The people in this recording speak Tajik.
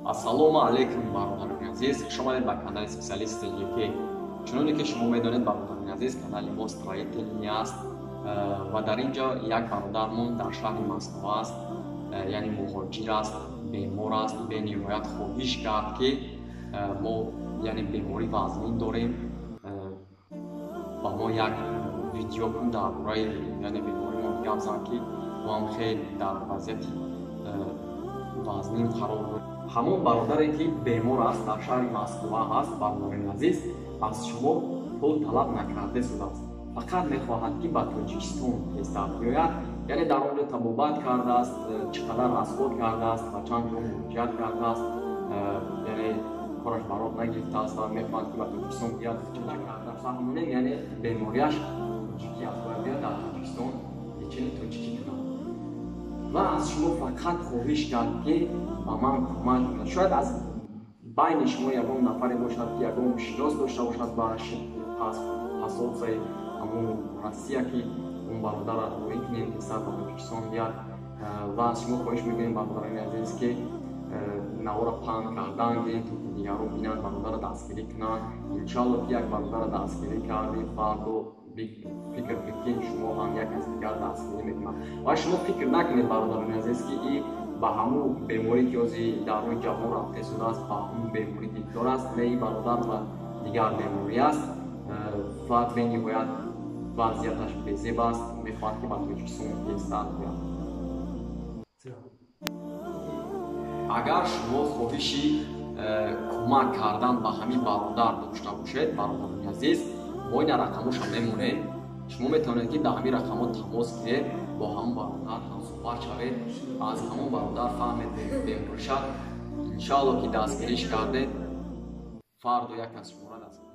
Ассалому алайкум, бародарони азиз, хуш омадед ба канали Специалист ТҶК. Чуноне ки шумо медонед, бародарони азиз, канали мо строительный аст ва дар ин ҷо як бародармон дар шаҳри Москва аст, яъне муҳоҷир аст, бемор аст. Бениҳоят хоҳиш кард, ки мо, яъне, беморӣ вазнин дорем, ба мо як видео кун, дар бораи, яъне, беморимон гап зан, ки мо ҳам хеле дар вазъияти вазнин қарор дорем. Ҳамон бародаре ки бемор аст, дар шаҳри Москва ҳаст, бародарони азиз, аз шумо пул талаб накарда шудааст, фақат мехоҳад, ки ба Тоҷикистон тезтар биёяд. Яъне дар он ҷо табобат кардааст, чӣ қадар расход кардааст ва чанд ҷо муроҷиат кардааст, яъне кораш барор нагирифтааст ва мехоҳад, ки ба Тоҷикистон биёяд. Карда фаҳмонем, яъне бемориаш тоҷикӣ аст, бояд биёяд, дар Тоҷикистон лечение тоҷикӣ кунад ва аз шумо фақат хоҳиш кард, ки ба ман кӯмак кунад. Шояд аз байни шумо ягон нафаре бошад, ки ягон шинос дошта бошад ба посольствои ҳамон Россия, ки он бародарро роҳӣ кунем, тезтар ба Тоҷикистон биёяд. Ва аз шумо хоҳиш мекунем, бародарони азиз, ки навора паҳн кардан гирем, то ки дигарон бинанд, бародарро дастгирӣ кунанд. Иншоалло, ки як бародарро дастгирӣ кардем, фардо фикр кунед, ки шумо ҳам як аз дигар дастгирӣ мекунад. Ва шумо фикр накунед, бародарони азиз, ки и ба ҳамун беморӣ, ки ҳозир дар рӯи ҷаҳон рафта шудааст, ба ҳамун беморӣ гирифтор аст. Не, ин бародар ба дигар беморӣ аст ва бениҳоят вазъияташ безеб аст, мехоҳад, ки ба Тоҷикистон тезтар биёяд. Агар шумо хоҳиши кӯмак кардан ба ҳамин бародар дошта бошед, бародарони азиз, мо ина рақамоша мемонем. Шумо метавонед, ки дар ҳамин рақамҳо тамос гиред, бо ҳамон бародар ҳамсӯҳбат шавед, аз ҳамон бародар фаҳмед бемориша. Иншоалло, ки дастгириш кардед, фардо як кас шуморо дастгирӣ.